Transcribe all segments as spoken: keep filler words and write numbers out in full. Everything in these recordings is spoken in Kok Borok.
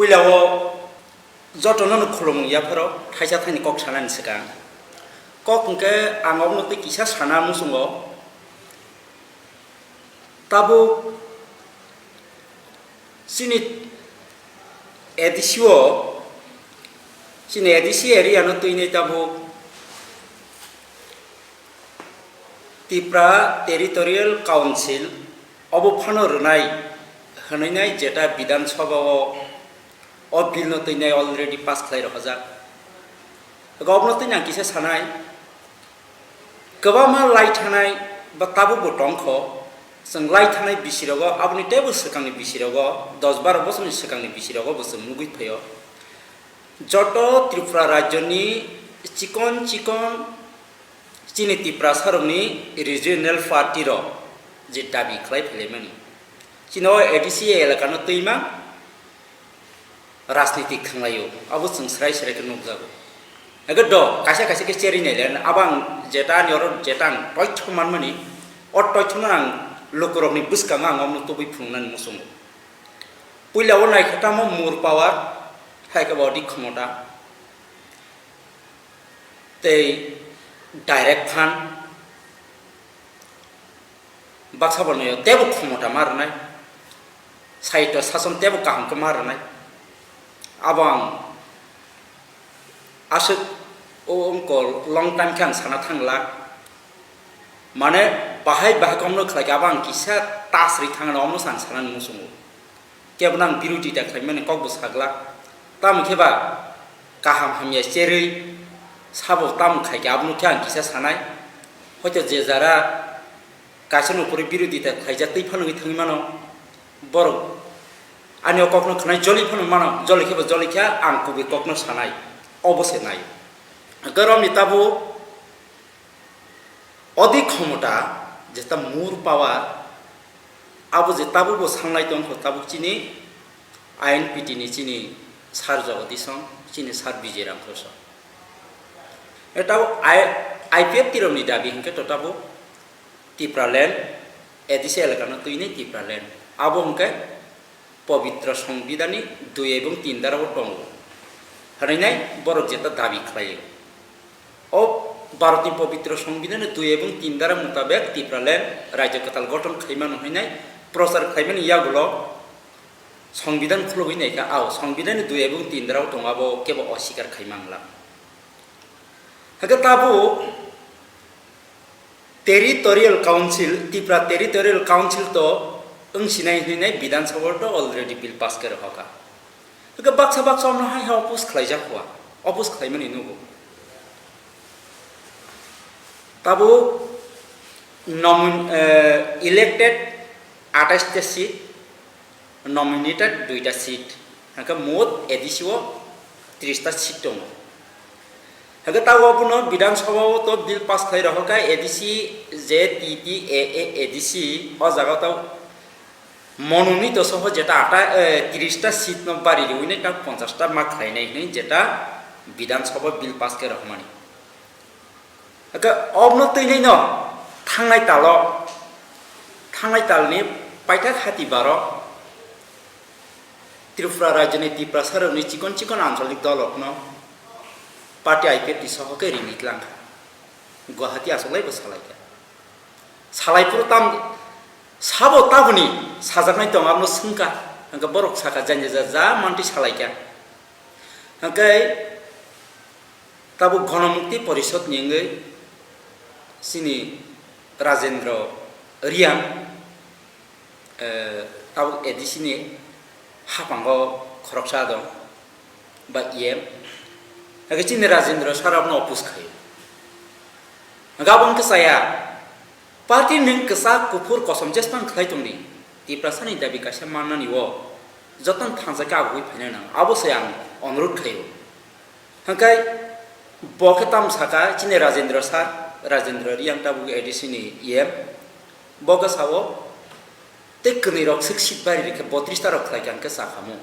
Puila o jotono no khulumung yapharo thaisa thaini kok sanani swkang. Kok hwnkhe ang obono tei kisa sana muchungo. Tabuk chini A D C o, chini A D C area no twinai tabuk Tipra Territorial Council obo phano rwnai hwnwi nai jeta Bidhan Sabha o o bill no twinai already pass khlai rwhajak. Obono twinai ang kisa sanai, kwbangma lai thanai ba tabukbo tongkho, chwng lai thanai bisirogo, aboni teibo swkangni bisirogo, dos baro bosorni swkangni bisirogo bo chwng nugwi phaio. Joto Tripura rajyoni chikon chikon chini Tiprasarokni regional party rok je dabi khlai phailaimani, chini o A D C elakano twima rajnitik thanglaio, abo chwng srai srai khe nukjago. Ego do, kaisa kaisa khe cherwi naile, abo ang jeta ani oro jeta ang toitho manmani, o toithono ang lukurokni bwskango ang omono tubui phunuknani muchungo. Puila o naikhe tamo more power, hai khe bo odi khomota, tei direct fund, baksa bo noyo teibo khomota ma rwnai, saitwa sason teibo kaham khe ma rwnai. Abo ang aswk o wngkol long time khe ang sana thangla. Mane bahai bahai komno khlai khe abo ang kisa ta sri thangna omno ang sanani muchungo. Kebo nang birodita khlaimani kokbo sagla. Tamo khe ba kaham hamya cherwi sabo tamo khai khe abono khe ang kisa sanai. Hoito je jara kaisa nokori birodita khlaijak twi phano wngwi thangwi mano. Borok ani o kokno khwnai joli phano mano, joli khe bo joli khe ang kubui kokno sanai. Obo se nai. Goromni tabuk odi khomota jeta more power, abo je tabuk bo sanglai tongkho tabuk chini I N P T ni chini sir Jogodisong, chini sir Bijay Ramkhoso. E tabuk I-, I P F T rokni dabi hwnkhe to tabuk Tipraland, A D C elakano twini Tipraland. Abo hwnkhe Pobitro Songbidani dui ebong tin dara o tongo. Hwnwi nai borok jeta dabi khlaio. O Bharatni Pobitro Songbidani dui ebong tin dara mutabek Tipraland rajyo kwtal gothon khaimano hwnwi nai prochar khaimani yagulo Songbidan khulugwi naikha, ao Songbidani dui ebong tin dara o tongo abo kebo osikar khaimangla. Hakhe tabuk Territorial Council, Tripura Territorial Council to wng sinai hinwi nai Bidhan Sabha to already bill pass khe rwkha. Hwnkhe baksa baksa omno hai ha oppose khlaijak hua, oppose khlaimani nugo. Tabuk nomin-, eh, elected atais ta seat, nominated duita seat, hwnkhe mot A D C o tris ta seat tongo. Hwnkhe tabuk abono Bidhan Sabha o to bill pass khlai rokha khe A D C, je T T A A A D C o jaga o to mononito soho jeta ata, eh, tris ta seat no bari riwi nai ta ponchas ta ma khlai nai hinwi jeta Bidhan Sabha bill pass khe rokmani. Hwnkhe obno twi nai no thangnai talo, thangnai talni paithak hati baro Tripura rajyoni Tiprasarokni chikon chikon ancholik dolokno party I P F T soho khe rini tlang kha. Guwahati achoklai bo salai kha. Salai phuru tam sabo taboni sajaknai tong abono swngkha. Hwnkhe borok sakha jani ja ja mantwi salai kha. Hwnkhe tabuk Gonomukti Porishod ni wngwi chini Rajendra Reang, eh, tabuk A D C ni haphango khoroksa dong ba E M. Hwnkhe chini Rajendra sir abono oppose khaio. Hwnkhe abo wngkha chaya. Party nwng kwchak kuphur kosom jesphang khlai tongdi. Tiprasani dabi kaisa mannani o jotono thansa khe abugwi phainai nang. Abo se ang onurodh khlaio. Hwnkhe bo khe tamo saka chini Rajendra sir, Rajendra Reang tabuk A D C ni E M. Bo khe sao tei kwnwi rok swk seat bari rikhe botris ta rok khlai kha hwnkhe cha khamu.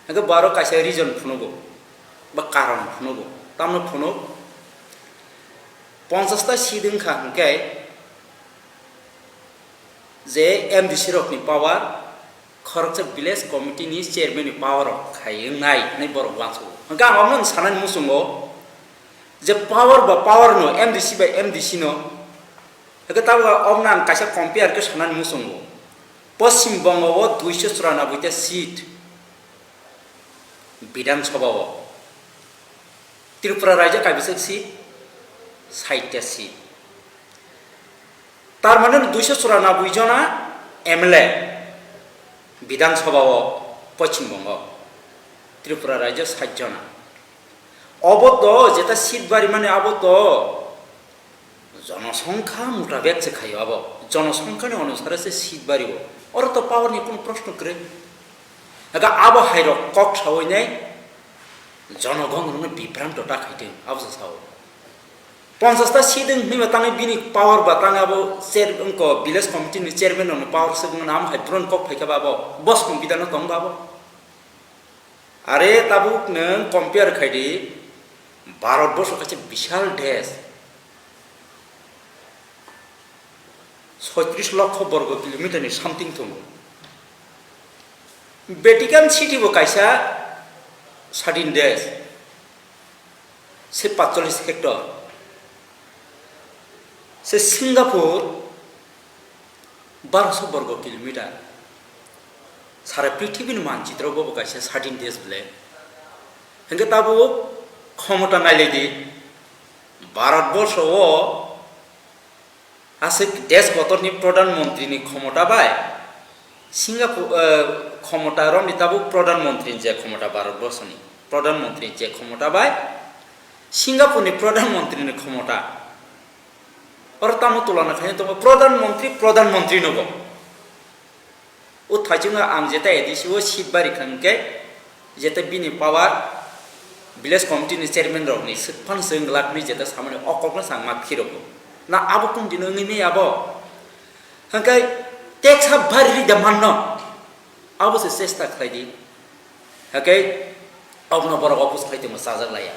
Hwnkhe bo aro kaisa reason phunugo, ba karon phunugo. Tamno phunuk, ponchas ta seat wngkha hwnkhe je M D C rokni power, Khoroksa village committee ni chairman ni power rok khai wngnai hinwi borok uansugo. Hwnkhe ang omono sanani muchungo je power ba power no, M D C bai M D C no. Hwnkhe tabuk omono ang kaisa compare khe sanani muchungo. Poschim Bongo o duiso churanabboi ta seat Bidhan Sabha o. Tripura rajyo kaibwswk seat? Sait ta seat. Tar mane duiso churanabboi jona M L A Bidhan Sabha o Poschim Bongo, Tripura rajyo sait jona. Obo to jeta seat bari mani abo to jonosongkha mutabek se khaio abo. Jonosongkha ni onusare se seat bari o. Oro to power ni kono proshno kwrwi. Ega abo hai rok kok sawi nai jonogon rokno bibranto ta khaiteng abo se sao. Ponchash ta seat wng hwnwi ba tangwi bini power ba tangwi abo chair wngkha village committee ni chairman rokni power se wngmano amo hai bron kok phaikha ba abo bosong bidano tong ba abo. Are tabuk nwng compare khai di, Bharat borso kaisa bishal desh, soitris lokho borgo kilometer ni something tongo. Vatican City bo kaisa sadin desh, se patchollis hectare. Se Singapore barosho borgo kilometer. Sara prithibini manchitro bobo kaisa sadin desh bole. Hingke tabuk khomota nailai di. Bharat borso o aswk desh kotorni pradhan mantri ni khomota bai Singapore, eh, khomota romni tabuk pradhan mantri ni je khomota Bharat borso ni pradhan mantri ni je khomota bai Singapore ni pradhan mantri ni khomota. Oro tamo tulana khaina tongo pradhan mantri, pradhan mantri nogo. O thaichungo ang jeta A D C o seat bari kha hwnkhe, jeta bini power village committee ni chairman rokni swk phano swng glak hwnwi jeta samani o kokno chang ma phirogo. Na abo kung dino wngwi maya abo? Hwnkhe tax ha bari rida manno. Abo se chesta khlai di. Hake, obno borok oppose khai tongma chajak laiya.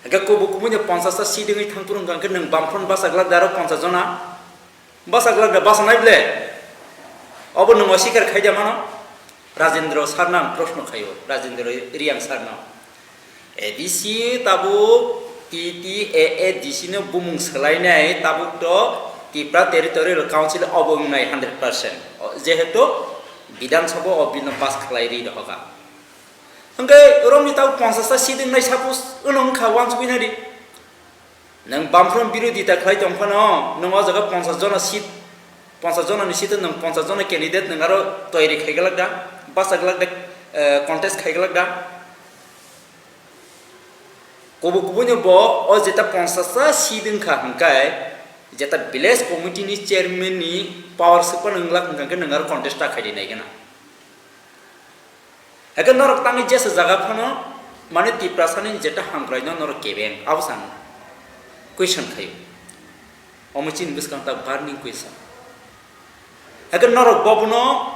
Hake, kubu kubu ni ponchash ta seat wngwi thang phuru hwnkha hwnkhe nwng bamphron basa glak da aro ponchash jona. Basa glak da, basa nai ble. Obo nwng osikar khai da mano. Rajendra sir no ang proshno khaio. Rajendra Reang sir no. A D C tabuk T T A A D C no bumung swlainai tabuk to Tipra Territorial Council obo wngnai hundred percent. O, jehetu Bidhan Sabha o bill no pass khlai ri rohoka. Hwnkhe romni tabuk ponchash ta seat wngnai suppose wngno wngkha uansugui nai di. Nwng bamphrom birodita khlai tong phano nwng o jaga ponchash jona seat, ponchash jona ni seat o nwng ponchash jona candidate nwng aro toyari khai glak da, basa glak da, eh, contest khai glak da. Kubu kubu ni bo o jeta ponchash ta seat wngkha hwnkhe jeta village committee ni chairman ni power se phano wng glak hwnkha hwnkhe nwng aro contest ta khai di nai gana. Hake norok tangwi jesa jaga phano, mane Tiprasani jeta hamkraino norok kebeng, abo se ang question khaio. Omo chini bwskang ta burning question. Hake norok bobono,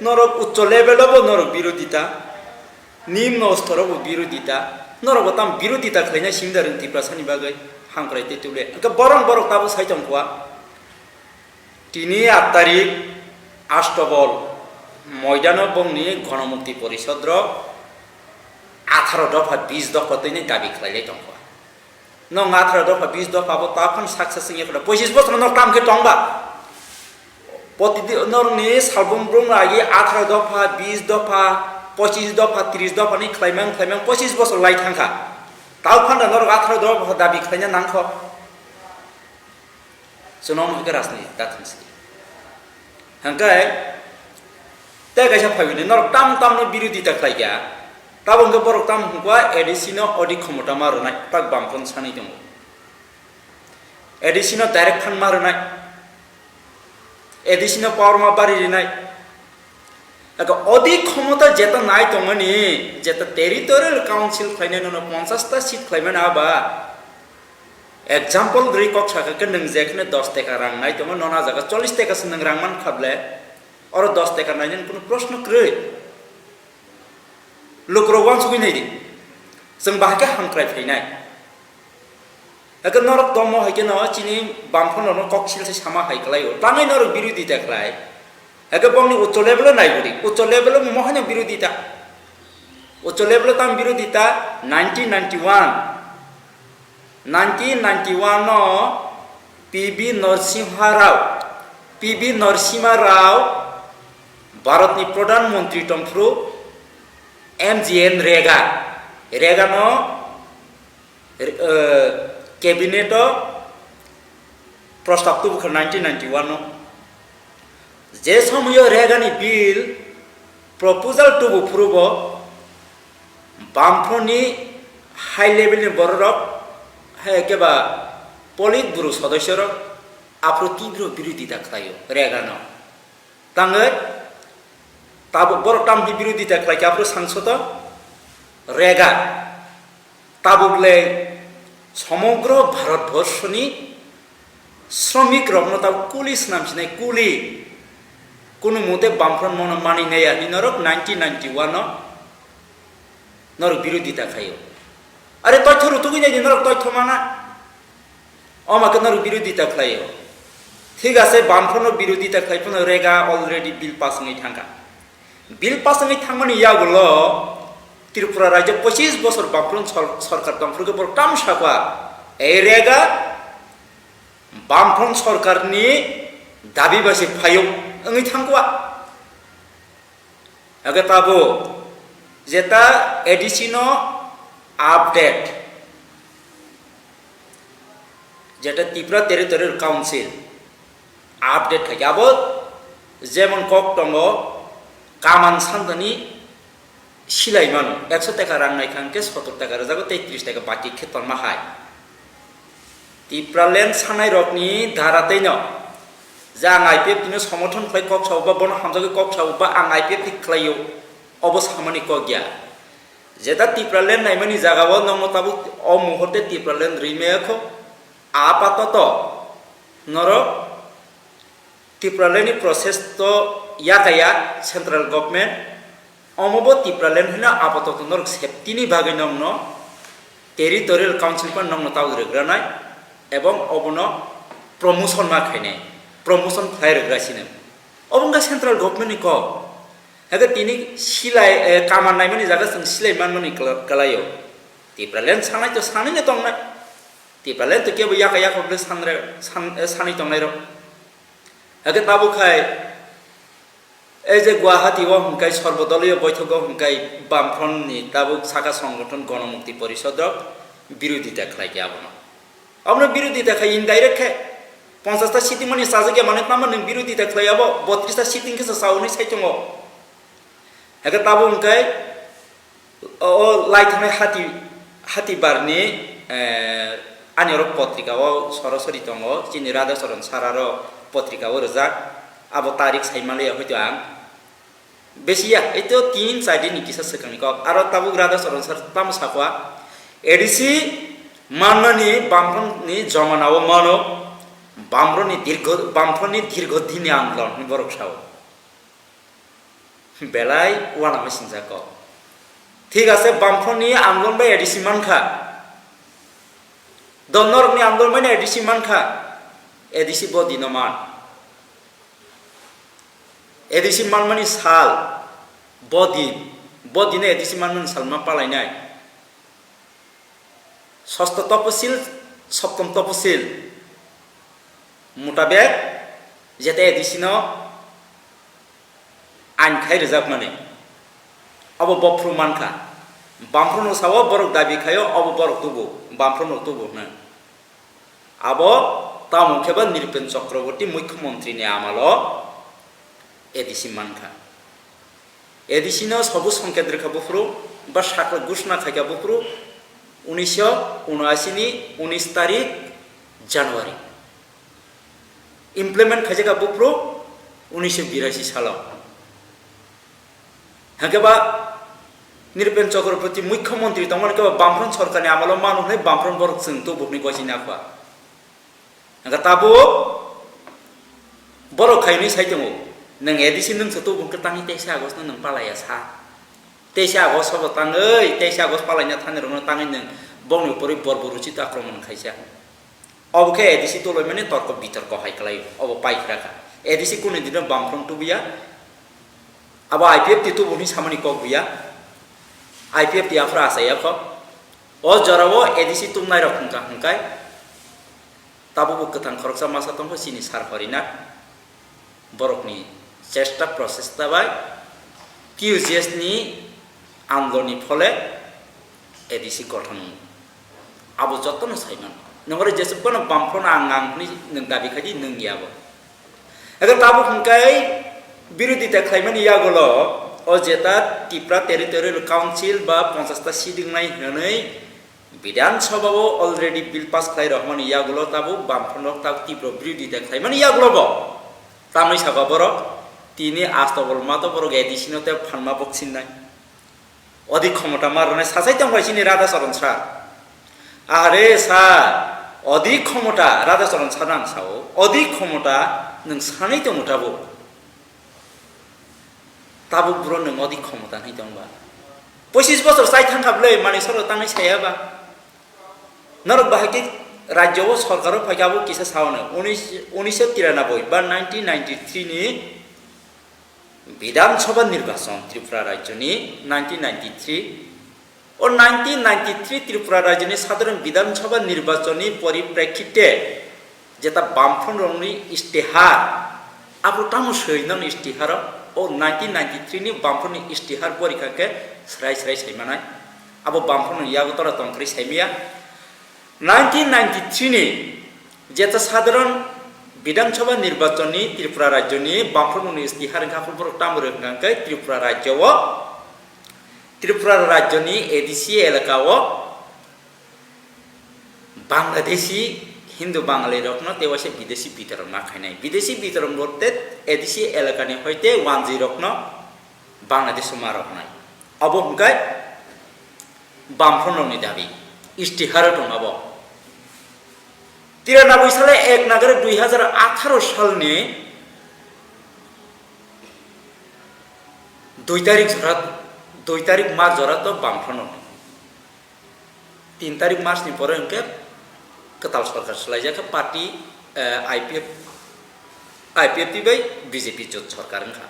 norok uccho level o bo norok birodita, nimno stor o bo birodita, norok bo tamo birodita khlaina simi da rwng Tiprasani bagwi hamkrai tei tubule. Hake borok borok tabuk sai tongkha. Tini aat tarik Ashtobol moidano bongni Gonomukti Porishodrok atharo dopha bis dopha tini dabi khlailai tongkha. Nong atharo dopha bis dopha bo takhon success wngya khwna poichis bosor no tam khe tongba. Poti norokni salbung brung agi atharo dopha bis dopha poichis dopha tris dopha ni khlaimang khlaimang poichis bosor lai thangkha. Tao phanda norok atharo dopha dabi khlaina nangkho. Chwng omo hwnkhe rajniti da thang si. Hwnkhe tei kaisa phaiwi norok tam tamno birodita khlai kha. Tabo hwnkhe borok tamo hwnkha A D C no odi khomota ma rwnai tak bamphron sanwi tongo. A D C no direct fund ma rwnai. A D C no power ma bari rinai. Aka odi khomota jeta nai tongmani, jeta territorial council khlainai nono ponchash ta seat khlaimani aba. Example rwi kok sakha khe nwng jekhne dos teka rang nai tongo, nono ah jaga chollish teka se nwng rang mankha ble, oro dos teka nainani kunu proshno kwrwi. Lukurok uansugwi nai di, chwng bahai khe hamkrai phainai. Eke norok tongmo hai kheno chini bamphano no koksil se sama hai kwlaio. Tangwi norok birodita khlai. Eke bongni uccho level o nai budi, uccho level o mo haino birodita. Uccho level o tam birodita nineteen ninety-one. Nineteen ninety-one no P B Narasimha Rao, P B Narasimha Rao Bharatni Pradhan Mantri tongphuru M G N Rega, Rega no, eh, cabinet o prostab tubukha nineteen ninety-one no. Je somoyo Rega ni bill proposal tubu phurubo Bamfront ni high level ni bororok, hai keba Politburo sodosyorok aphuru tibro birodita khlaio Rega no. Tangwi tabuk borok tamni birodita khlai khe aphuru sangsoto Rega. Tabuk le somogro Bharatborshoni sromik rokno tabuk kuli swnam sinai kuli kunu mute Bamfront mono mani naya hinwi norok nineteen ninety-one no norok birodita khlaio. Are toitho rutugwi nai di norok toitho mana. Oma khe norok birodita khlaio. Thik ase, Bamfront no birodita khlai phano Rega already bill pass wngwi thangkha. Bill pass wngwi thangmani yagulo Tripura rajyo pochis bosor Bamfront sor-, sorkar tongphuru khe borok tamo sakha, ei Rega Bamfront sorkarni dabi bai se phaio wngwi thangkha. Age tabo jeta A D C no update, jeta Tripura Territorial Council update khai abo jemon kok tongo kaman santani silai mano, ekso taka rang nai kha hwnkhe sotor taka rwjago tei tris taka baki khe tonma hai. Tipraland sanai rokni dhara tei no je ang I P F T no somothon khlai kok sao ba bono hamjagwi kok sao ba ang I P F T khlaio, obo samani kok ya. Jeta Tipraland naimani jagao nokno tabuk o muhurte Tipraland rwi maya kho, apatoto norok Tipraland ni process to yakaya central government, omo bo Tipraland hino apatoto norok safety ni bagwi nokno territorial council pan nokno tabuk rwgranai ebong obono promotion ma khainai, promotion khlai rwgra sino. Obo wngkha central government ni kok. Hake tini silai, eh, kaman naimani jaga chwng silai manmani kla-, kalaio. Tipraland sanai to sanai no tongnai. Tipraland to kebo yaka yaka bwle sanre, san, eh, sanai tongnai rok. Hake tabuk khai, ei je Guwahati o hwnkai Sarbo Doliyo Boithok o hwnkai Bamfront ni tabuk saka Songothon Gonomukti Porishod rok birodita khlai khe abono. Abono birodita khai indirect khe ponchash ta sitting mani sajagya mane tamo nwng birodita khlai abo botris ta sitting khe sa sauni sai tongo. Hake tabuk hwnkai o, o lai thangnai hati, hati barni, eh, ani oro potrika o sorosori tongo, chini Radha Charan sir aro potrika o rwjak, abo tarik sai manliya hoito ang. Besi ya, eto tin char din ni kisa swkang ni kok, aro tabuk Radha Charan sir tamo sakwa, A D C manmani Bamfront ni jomana o mano, Bamfront ni dirgho, Bamfront ni dirgho din ni andolon hinwi borok sao. Belai uanama singjak kok. Thik ase, Bamfront ni andolon bai A D C mankha. Don norok ni andolon bai A D C mankha. A D C bo dino man. A D C manmani sal, bo din, bo dino A D C manmani sal ma palainai. Sosto toposil, soptom toposil mutabek jete A D C no ain khai rwjakmani. Abo bophru mankha. Bamphru no sao borok dabi khaio, abo borok tubu, Bamphru no tubu hwnwi. Abo tamo khe ba Nripen Chakraborty Mukhyamantri ni amalo A D C mankha. A D C no sobu songket rwkha buphuru, ba sakla gushna khaikha buphuru, unisho unashi ni unis tarik January. Implement khaijakha buphuru unisho birashi salo. Hake ba Nripen Chakraborty Mukhyamantri tongmani khe ba Bamfront sorkarni amalo manu hwnwi Bamfront borok chwng tubu hwnwi gosini akwa. Hwnkhe tabuk borok khainwi sai tongo, "Nwng A D C nwng se tubu hwnkhe tangwi teisa August no nwng palaiya sa. Teisa August sobo tangwi, teisa August palaina thani rokno tangwi nwng bokni upori borbo ruchit akromon khaisa." Obo khe A D C toloimani torko bitorko hai kwlaio, obo paikhra kha. A D C kunu dino Bamfront tubuya. Abo I P F T tubu hwnwi samani kok buya. I P F T aphra achaiya kho. O jorao A D C tubnairok hwnkha hwnkhai. Tabukbo kwthang khoroksa masa tongkho chini Sir Horinath. Borokni chesta prochesta bai Q G S ni andoloni phole A D C gothon abo jotono saiman. Nongore jesuk kono Bamfront ang ang hwnwi nwng dabi khaidi nwng ya bo. Ego tabuk hwnkhai birodita khlaimani yagulo o jeta Tipra Territorial Council ba ponchash ta seat wngnai hwnwi Bidhan Sabha o already bill pass khlai rwmani yagulo tabuk Bamfront rok tabuk Tipra birodita khlaimani yagulo bo tamni saka borok tini asto bol mato borok A D C no tei phanma boksinnai. Odi khomota ma rwnai sasai tong bai chini Radha Charan sir. Are sir, odi khomota Radha Charan sir nang sao, odi khomota nwng sanai tongo tabuk. Tabuk bro nwng odi khomota hinwi tong ba. Pochis bosor chai thang kha bwle, manwi soro tangwi saya ba. Norok bahai khe rajyo o sorkar o phai khe abo kisa sao no, unis, unisho tiranaboi ba nineteen ninety-three ni Bidhan Sabha nirbachon Tripura rajyoni nineteen ninety-three. O nineteen ninety-three Tripura rajyoni sadharon Bidhan Sabha nirbachonni poriprekhite jeta Bamfront rokni istihar, abo tamo swi nang istihar o, o nineteen ninety-three ni Bamfront ni istihar porikha khe srai srai saimanai. Abo Bamfront ni yago tora tongkhri saimaya. Nineteen ninety-three ni jeta sadharon Bidhan Sabha nirbachonni Tripura rajyoni Bamfront ni istihar wngkha, borok tamo rwkha hwnkhe Tripura rajyo o, Tripura rajyoni A D C elaka o Bangladeshi Hindu Bangali rokno tei waisa bidesi bitoron ma khainai. Bidesi bitoron bolte A D C elakani hoite wanjwi rokno Bangladesh o ma roknai. Abo hwnkhe Bamfront rokni dabi, istiharo tong abo. Tiranaboi sale ek Nagari dui hazar atharo salni dui tarik jora, dui tarik March jora to Bamfront rokni. Tin tarik March ni pore hwnkhe kwtal sorkar swlaijak khe party, eh, I P F, I P F T bai B J P jot sorkar wngkha.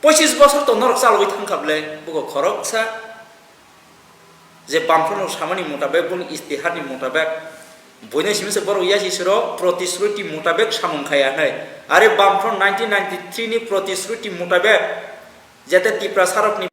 Pochis bosor to norok chalogwi thangkha bwle, bugo khoroksa je Bamfront rok samani mutabek, boni istiharni mutabek, buino simi se borok yasi siro protisruti mutabek samung khaya hwnwi. Are Bamfront nineteen ninety-three ni protisruti mutabek, jete Tiprasa rokni